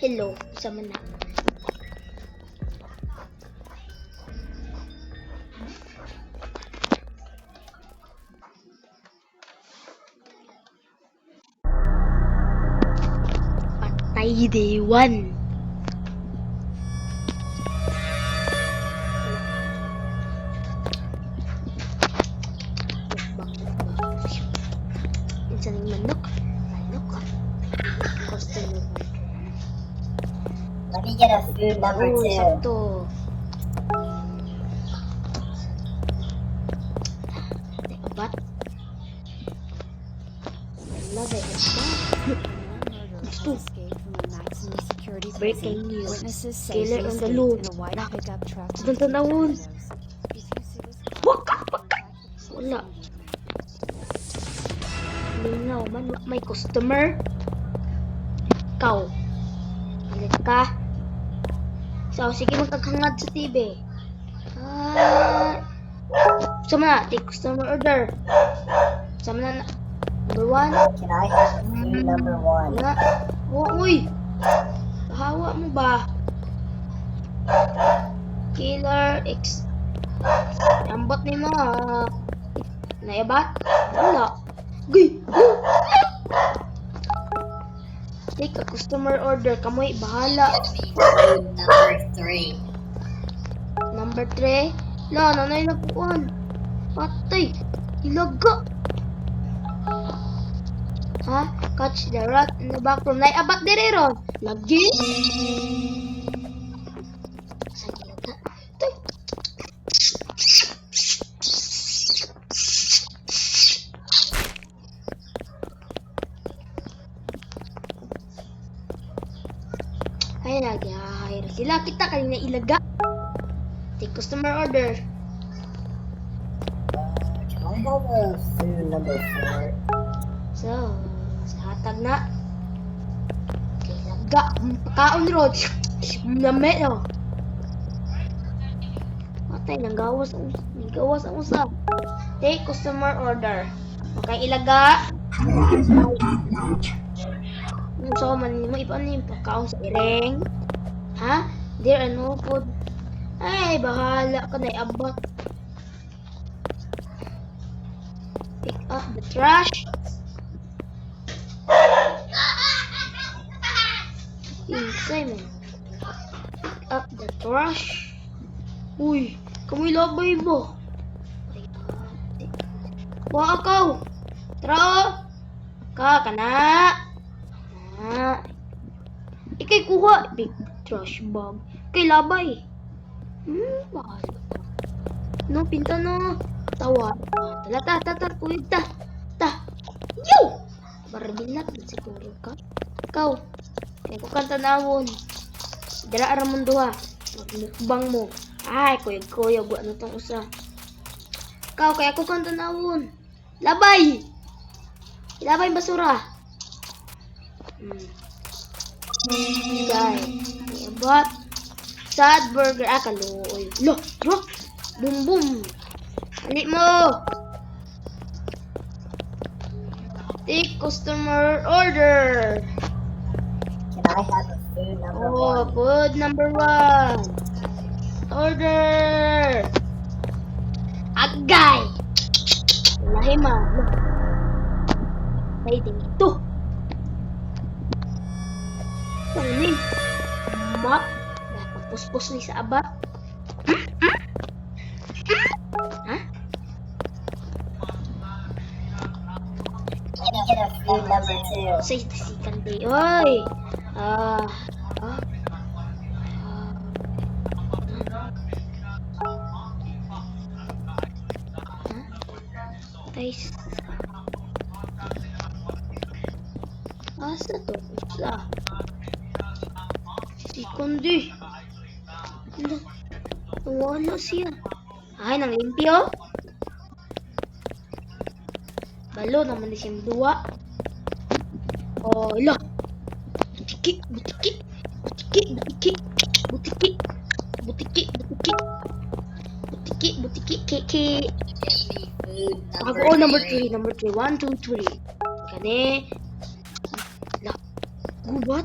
Hello, sa man na. Patay day one. Mukbang, mukbang. Minsan yung manok. Manok. Customer order. Let me get a food number Oh, 2. sakto. Abat. Wala ba ito? Murderer has escaped from a maximum security Breaking prison. news. Witnesses say Killer he on the escaped loose. in a white Nak. pickup truck Sa with tinted tanawon. windows. If you see this car, Waka, waka. contact the police Wala. immediately. Lingaw man, wa may customer. Ikaw. Alit ka. So, sige magkaghangad sa TV. Ah. Sama na, take customer order. Sama na, number 1. Can I have a food number 1? Wala. Oh, uy! Hawa mo ba? Killer X. Ambot ni mo. Ah. Naibat? Wala. Gay! Take a customer order. Kamoy, bahala. Get me food number 3. Number 3. La, nanay nagkuhan. Patay. Ilaga. Ha? Catch the rat in the back room. Nay, abat dire ron. Lagi. Sa ilaga. Tay. Ay, lagi. Hire sila. Kita kanina ilaga. Take customer order. Can I have a food number 4? So, sa hatag na. Okay, laga. Pagkaon ron. Lame, no. Patay, nanggawas ang nanggawas ang usa. Take customer order. Okay, ilaga. So, man mo ipaano yung pagkaon sa iring? Ha? There are no food. Ay, bahala ka na iabot. Pick up the trash. Insay man. Pick up the trash. Uy, kamoy labay ba? Ay, ate. Wa akaw. Tara. Ka kana. Na. Ikay kuha big trash bag. Kay labay. Bahala ka. No, pinta no. Tawa. Tala ta ta ta kuyog ta. Ta. Yo! Barbilat siguro ka. Ikaw. Kaya ko kang tanawon. Dira ra mon duha. Magmukbang mo. Ay, kuyog-kuyog. Wa na tong usa. Ikaw, kaya ko kang tanawon. Labay! Ilabay yung basura. Guy. May abot. Sad burger. Ah, kaluoy. Lo, lo. Boom, boom. Hali mo. Take customer order. Can I have a food number Oh, 1? food number 1. Order. Agay. Lahi man. Ay, dito. Ano ni? Map. Pagpuspos ni sa abat. Ha? Can I get a food number 2? Say, sikan day. Oy! Ah. Ah. Ah. Ha? Guys. Asa to? Usa. Si Kundi. Wala. Wala siya. Ay, nang limpyo. Balo naman ni siyang duwa. Oh, ila. Butiki, butiki. Butiki, butiki. Butiki. Butiki, butiki. Butiki, butiki, kiki. Get me food Ako, number oh, number 3. 3, number 3. 1, 2, 3. Kani. La. Gubat.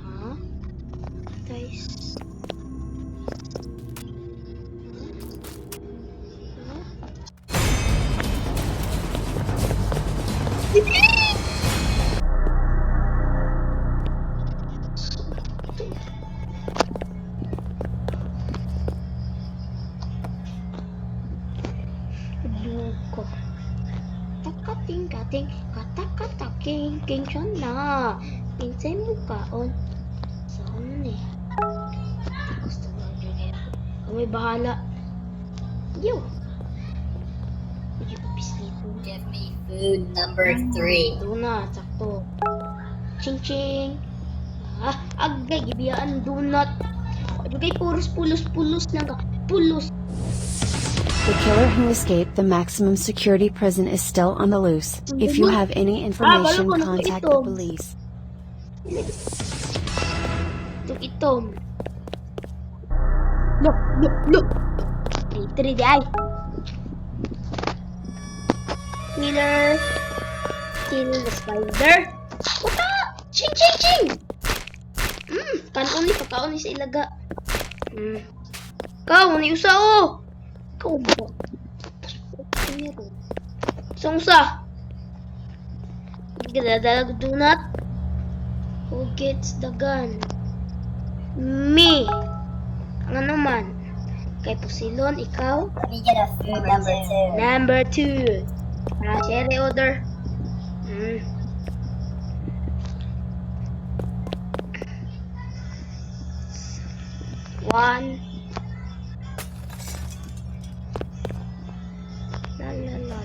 Ha? Guys. Ha? Buko. Takating kating katakataking king siya na. Pinsay mo kaon. Saan eh? Gusto mo ang kaya. Kami bahala. Yo. Medyo papislito. Give me food number 3. Donut, sakto. Ching ching. Ah, agay, gibiyaan donut. Agay, puros pulos pulos lang ka. Pulos. The killer who escaped the maximum security prison is still on the loose. If you have any information, balo ko na contact ito. the police. Itong itom. Look, look, look. 3-3 di ay. Killer. Kill the spider. Puta! Ching, ching, ching! Kanon ni, pagkaon ni sa ilaga. Ikaw, ni usa oh! Ikaw ba? Isang usa. Gadadag donut. Who gets the gun? Me. Ang ano man. Kay Pusilon, ikaw. Let me get a food number 2. Number 2. Ah, share order. One. La la la la.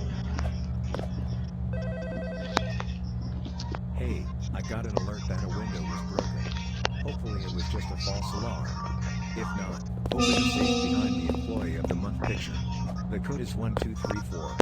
Hey, I got an alert that a window was broken. Hopefully it was just a false alarm. If not, open the safe behind the employee of the month picture. The code is 1234.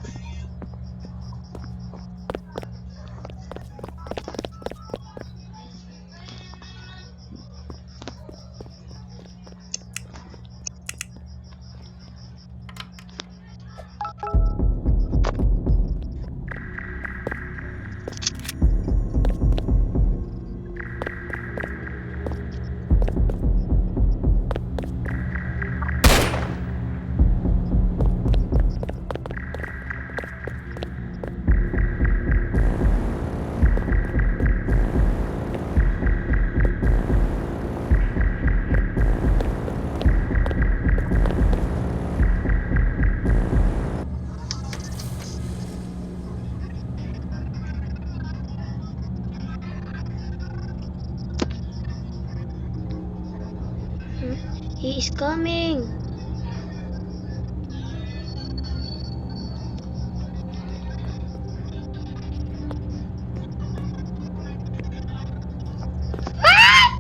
He is coming. Ah!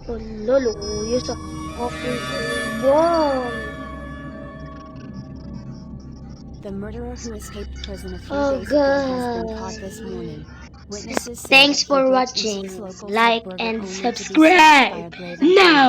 Wala, luya sa aking uban. The murderer who escaped prison a few Oh, days ago has been God. caught this morning. Witnesses say Thanks that he for broke into watching. six local Like Burger and only to be stopped by subscribe a brave now.